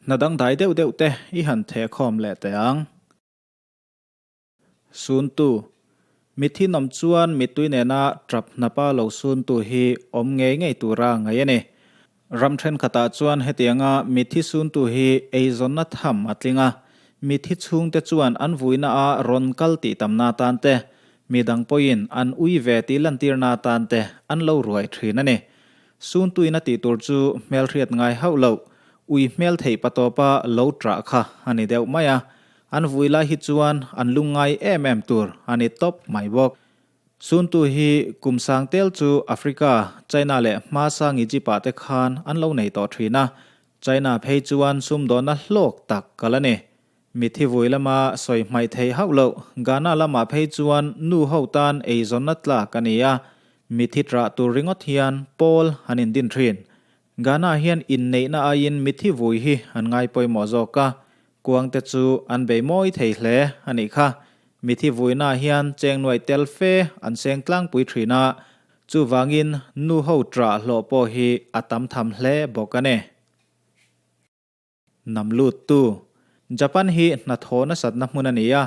Hna dangdai deuh deuh te i han theh khawm leh teh ang. Suntu, Mitthi nawm chuan mittui nena tap hnapa lo suntu hi awm ngei ngei tura ngaih a ni. Ram thenkhatah chuan hetianga mitthi suntu hi eizawnna tham a tling a, mitthi chhungte chuan an vuina a rawn kal tih tamna atan te, midang pawhin an ui ve tih lantirna atan te an lo ruai thin a ni. Suntuin a tih tur chu hmelhriat ngai hauh loh, ui hmel theih patawpa lo trah kha a ni deuh mai a, an vui lai hi chuan an lungngai em em tur a ni tawp mai bawk. Suntu hi kum sang tel chu Africa, China leh hmasang Egypt ah te khan an lo nei tawh thin a, China phei chuan sumdawnna hlawk tak kal a ni. Mithi vui lama sawi hmaih theih hauh loh, Ghana lamah phei chuan nu ho tan eizawnna tlak a ni a, mithi trah tur ringawt hian pawl an indin thin. Ghana hian inneihna aiin mithi vui hi an ngai pawimawh zawk a, kuang te chu an bei mawi thei hle a nih kha. Mithi vuinaah hian cheng nuaih tel fe an seng tlangpui thin a, chuvangin nu ho trah hlawh pawh hi a tam tham hle bawk a ni. Nam lut tu. Japan hi hnathawh nasatna hmun a ni a,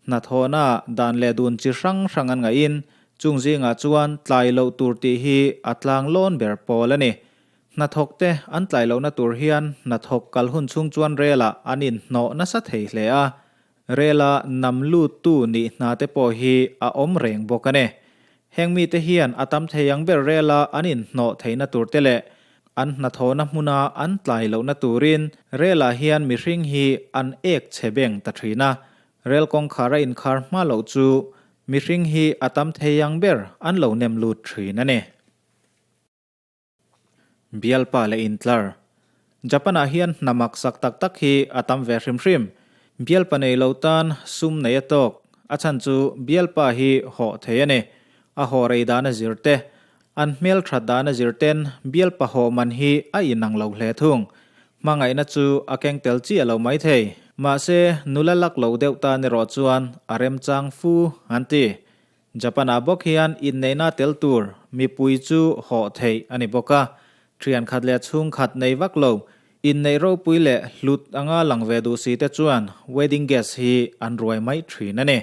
hnathawhna dan leh dun chi hrang hrang an ngaihin chung zingah chuan tlai loh tur tih hi a tlang lawn ber pawl a ni. Hnathawk te an tlai lohna tur hian hnathawk kal hun chhung chuan relah an inhnawh nasa thei hle a, rela nam lut tu nih hna te pawh hi a awm reng bawk a ni. Heng mite hian a tam thei ang ber rela an inhnawh theihna tur te leh an hnathawhna hmuna an tlai lohna turin relah hian mihring hi an ek chhe beng ta thin a. Rel kawngkhar a inkhar hma loh chu mihring hi a tam thei ang ber an lo nem lut thin a ni. Bialpa leh intlar. Japan-ah hian hna mak sak tak tak hi a tam ve hrim hrim. Bialpa nei lo tan sum nei a tawk. A chhan chu bialpa hi hawh thei a ni. A haw rei dan a zir te, an hmel that dan a zir ten bialpa hawh man hi a inang lo hle thung. Hmangaihna chu a keng tel chiah lo mai thei. Mahse, nula lak lo deuh tan erawh chuan a remchang fu an ti. Japan-ah bawk hian inneihna tel tur mipui chu hawh theih a ni bawk a, thian khat leh chhung khat nei vak lo, inneih ropui leh hlut anga lang ve duh si te chuan wedding guest hi an ruai mai thin a ni.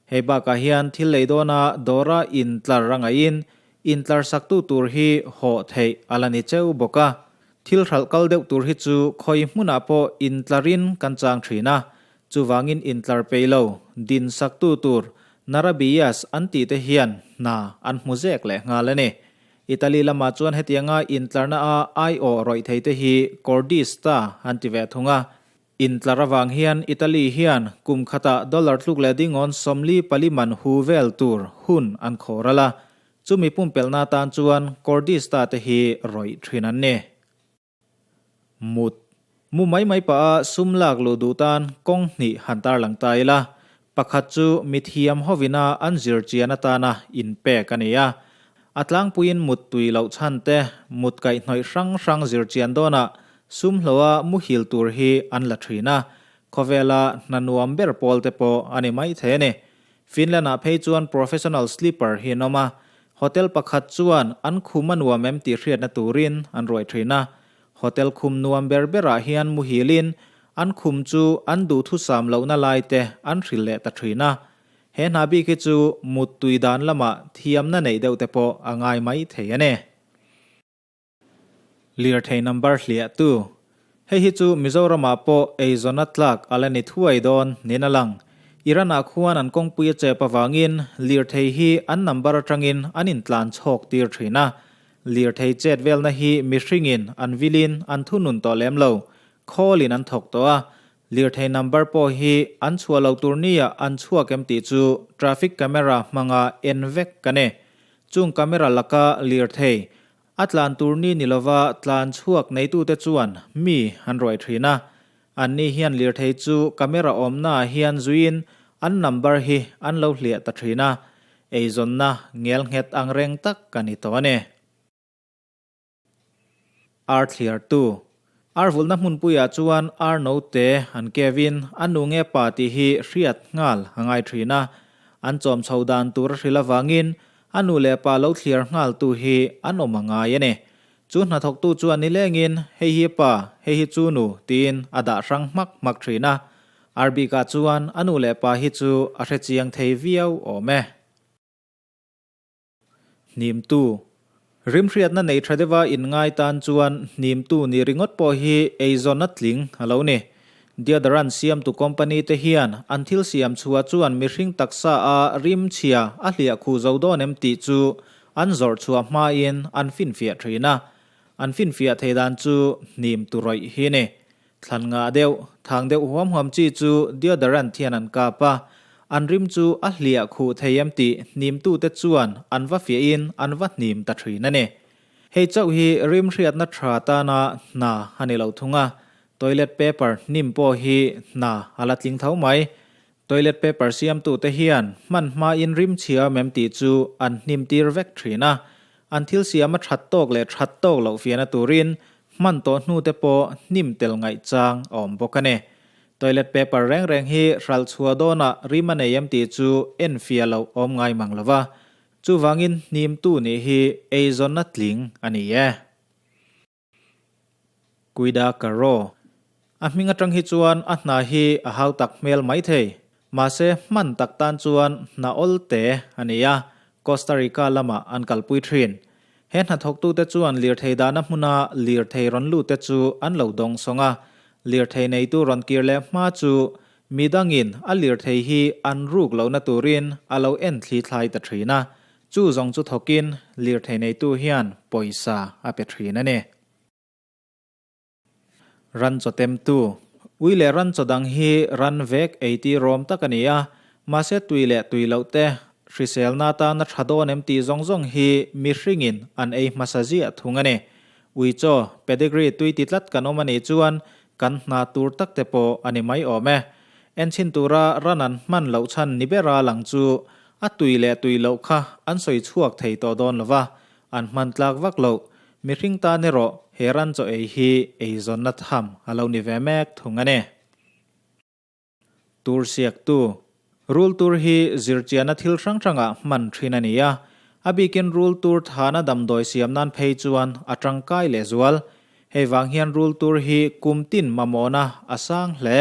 Hei bakah hian thil lei dawna dawra intlar a ngaihin intlar saktu tur hi hawh theih a la ni cheu bawk a, thil hralh kal deuh tur hi chu khawi hmunah pawh intlarin kan chang thin a, Chuvangin intlar peih lo, din saktu tur Narabias an tih te hian hna an hmu zek leh nghal a ni. Italy lamah chuan hetianga intlarna a aiawh rawih thei te hi Cordista an ti ve thung a. Intlar avang hian Italy hian kum khatah dollar tluk leh dingawn 44 man hu vel tur hun an khawr al a. Chumi pumpelhna atan chuan Cordista te hi rawih thin an ni. Mut. Mu mai mai pah a sum lak luh duh tan kawng hnih han tarlang ta ila, pakhat chu mithiam hovina an zir chian atana inpek a ni a. A tlangpuiin mut tui loh chhan te, mut kaihhnawih hrang hrang zir chian dawnah sum hloa muhil tur hi an la thin a, khawvela hna nuam ber pawl te pawh a ni maithei a ni. Finland-ah phei chuan professional sleeper hi an awm a, hotel pakhat chuan an khum a nuam em tih hriatna turin an ruai thin a. Hotel khum nuam ber berah hian muhilin an khum chu an duhthusam lohna lai te an hrilh leh ta thin a. He hna bik hi chu muttui dan lamah thiamna neih deuh te pawh a ngai mai thei a ni. Lirthei number hliah tu. Hei hi chu Mizoramah pawh eizawn a tlak a la ni thuai dawn niin a lang. Iran-ah khuan an kawngpui a chep avangin lirthei hi an number atangin an intlan chhawk tir thin a. Lirthei chet velna hi mihringin an vilin an thunun tawh lem lo. Khawlin an thawk tawh a. Lirthei number pawh hi an chhuah lo tur nia an chhuak em tih chu traffic camera hmanga en vek ka ni. Chung camera laka lirthei A tlan tur ni ni lova tlan chhuak neitute chuan mi an ruai thin a. Anni hian lirthei chu camera awmnaah hian zuiin an number hi an lo hliah ta thin a. Eizawnna ngel nghet ang reng tak ka ni tawh a ni. Ar thliartu. Ar vulhna hmunpuiah chuan ar note an kevin a nu nge pa tih hi hriat nghal a ngai thin a. An chawm chho dan tur a hrilh avangin A nu leh pa lo thliar nghal tu hi an awm a ngai a ni. Chu hnathawktu chuan nilengin, Hei hi pa, hei hi chu nu, tiin a dah hrang hmak hmak thin a. Arbika chuan a nu leh pa hi chu a hrechiang thei viau awm e. Hnimtu. Rimhriatna nei tha deuha inngai tan chuan hnimtu ni ringawt pawh hi eizawn a tling a lo ni. Deodorant siamtu company te hian an thil siam chhuah chuan mihring taksa a rim chhia a hliah khuh zo dawn em tih chu an zawrh chhuah hmain an finfiah thin a. An finfiah thei dan chu hnim tu rawih hi ni. Thlan ngah deuh, thang deuh huam huam chi chu deodorant hian an kap a, an rim chu a hliah khuh thei em tih hnimtute chuan an va fiahin an va hnim ta thin a ni. Hei chauh hi rim hriatna tha tana hna a ni lo thung a, toilet paper hnim pawh hi hna a la tling tho mai. Toilet paper siamtute hian hman hmain rim chhia awm em tih chu an hnim tir vek thin a, an thil siam a that tawk leh that tawk loh fiahna turin hman tawh hnute pawh hnim tel ngaih chang a awm bawk a ni. Toilet paper reng reng hi hralh chhuah dawnah rim a nei em tih chu en fiah loh awm ngai mang lo va, chuvangin hnimtu nih hi eizawnna tling a ni e. Guida Caro. A hming atang hi chuan a hna hi a hau tak hmel mai thei. Mahse hman tak tan chuan hna awl te a ni a, Costa Rica lamah an kalpui thin. He hnathawktute chuan lirthei dahna hmuna lirthei rawn lutte chu an lo dawng sawng a, lirthei neitu rawn kir leh hma chu midangin a lirthei hi an ruk lohna turin a lo en thli thlai ta thin a, Chu zawng chu thawkin lirthei neitu hian pawisa a pe thin a ni. Ran chaw temtu, Ui leh ran chaw dang hi ran vek ei tir rawm tak a ni a, mahse tui leh tui loh te, hriselna atana tha dawn em tih zawng zawng hi mihringin an ei hmasa ziah thung a ni. Ui chaw, pedigree tui ti tlat kan awm a nih chuan kan hna tur tak te pawh a ni mai awm e. Enchhin tura ran an hman loh chhan ni bera lang chu A tui leh tui loh kha an sawi chhuak thei tawh dawn lo va, an hman tlak vak loh. Mihring tan erawh he ran chaw ei hi eizawnna tham a lo ni ve mek thung a ni. Tur siaktu, Rul tur hi zirchianna thil hrang hrangah hman thin a ni a, a bikin rul tur thana damdawi siam nan phei chuan a tangkai lehzual. Hei vang hian rul tur hi kum tin mamawhna a sang hle.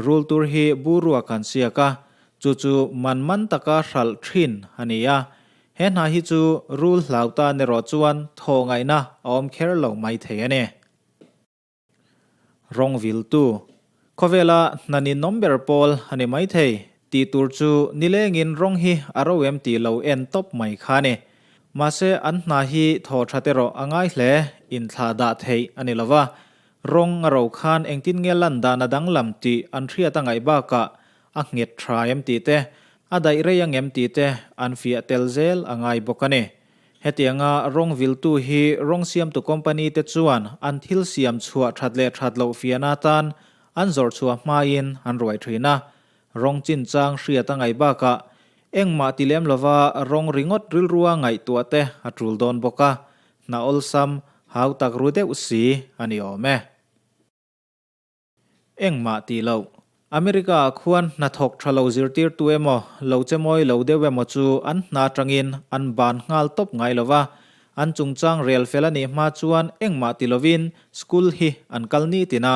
Rul tur hi burua kan siak a, chu chu man man taka hralh thin a ni a. He hna hi chu rul hlau tan erawh chuan thaw ngaihna a awm kher lo mai thei a ni. Rawng viltu, Khawvela hna ninawm ber pawl a ni mai thei, tih tur chu nilengin rawng hi a ro em tih lo en tawp mai kha a ni. Mahse an hna hi thaw that erawh a ngai hle, inthlah dah theih a ni lo va, Rawng a ro khan engtin nge lan dan a danglam tih an hriat a ngaih bakah a nghet tha em tih te, a daih rei ang em tih te an fiah tel zel a ngai bawk a ni. Hetianga rawng viltu hi rawng siamtu company te chuan an thil siam chhuah that leh that loh fiahna atan an zawrh chhuah hmain an ruai thin a. Rawng chinchang hriat a ngaih bakah engmah ti lem lova rawng ringawt rilrua ngaihtuah te a tul dawn bawk a, Hna awlsam hau tak ru deuh si a ni awm e. Engmah tih loh. America ah khuan hnathawk tha lo zirtirtu emaw, lo che mawi lo deuh emaw chu an hna atangin an ban nghal tawp ngai lo va, an chungchang rel fel a nih hma chuan engmah ti lovin school hi an kal nitin a,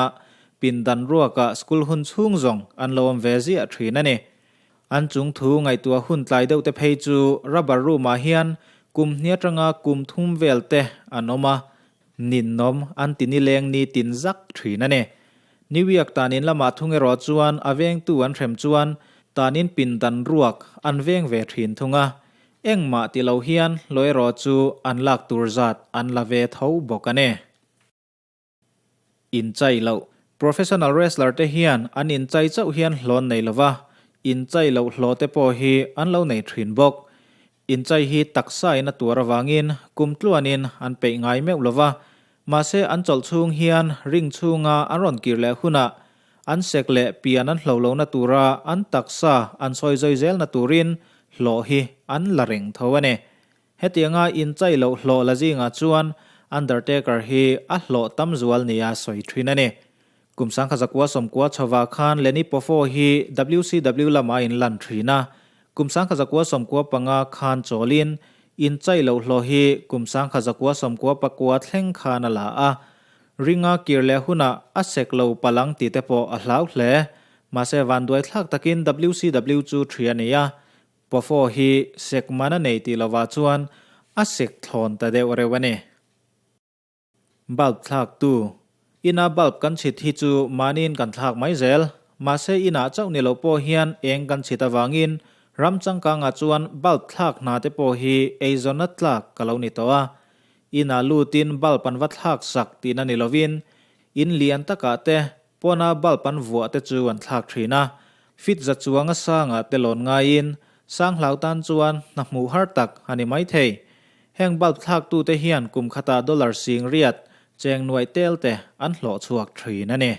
pindan ruakah school hun chhung zawng an lo awm ve ziah thin a ni. An chung thu ngaihtuah hun tlai deuh te phei chu rubber room ah hian kum hnih atanga kum thum vel te an awm a, ninnawm an ti nileng ni tin zak thin a ni. New York tanin lamah thung erawh chuan a vengtu an hrem chuan tanin pindan ruak an veng ve thin thung a, engmah ti lo hian hlawh erawh chu an lak tur zat an la ve tho bawk a ni. Inchai loh. Professional wrestler te hian an inchai chauh hian hlawn nei lova, inchai loh hlaw te pawh hi an lo nei thin bawk. Inchai hi taksa in a tuar avangin kum tluanin an peih ngai meuh lova, mahse an chawlh chhung hian ring chhunga an rawn kir leh hunah an sek leh pian an hlo lohna tura an taksa an sawi zawi zelna turin hlawh hi an la reng tho a ni. Hetianga inchai loh hlawh la zingah chuan Undertaker hi a hlawh tam zual nia sawi thin a ni. Kum sangkha zakua sawmkua chhovah khan Lenny Poffo hi WCW lamah a inlan thin a. Kum sangkha zakua 95 khan chawlin Inchai loh hlawh hi kum 1999 thleng khan a la a. Ringa kir leh hunah a sek lo palang tih te pawh a hlau hle. Mahse vanduai thlak takin WCW chu ṭhi a nei a. Poffo hi sek man a nei tih lovah chuan a sek thlawn ta deuh reuh a ni. Bulb thlak tu. Ina bulb kan chhit hi chu mahniin kan thlak mai zel. Mahse inah chauh ni loh pawh hian eng kan chhit avangin ram changkangah chuan bulb thlak hna te pawh hi eizawnna tlak ka lo ni tawh a. Inah lutin bulb an va thlak sak tihna ni lovin in lian takah te pawna bulb an vuah te chu an thlak thin a. Fit za chuanga sangah te lawn ngaiin sang hlau tan chuan hna hmuh har tak a ni maithei. Heng bulb thlaktute hian kum khatah dollar sing riat cheng nuaih tel te an hlawh chhuak thin a ni.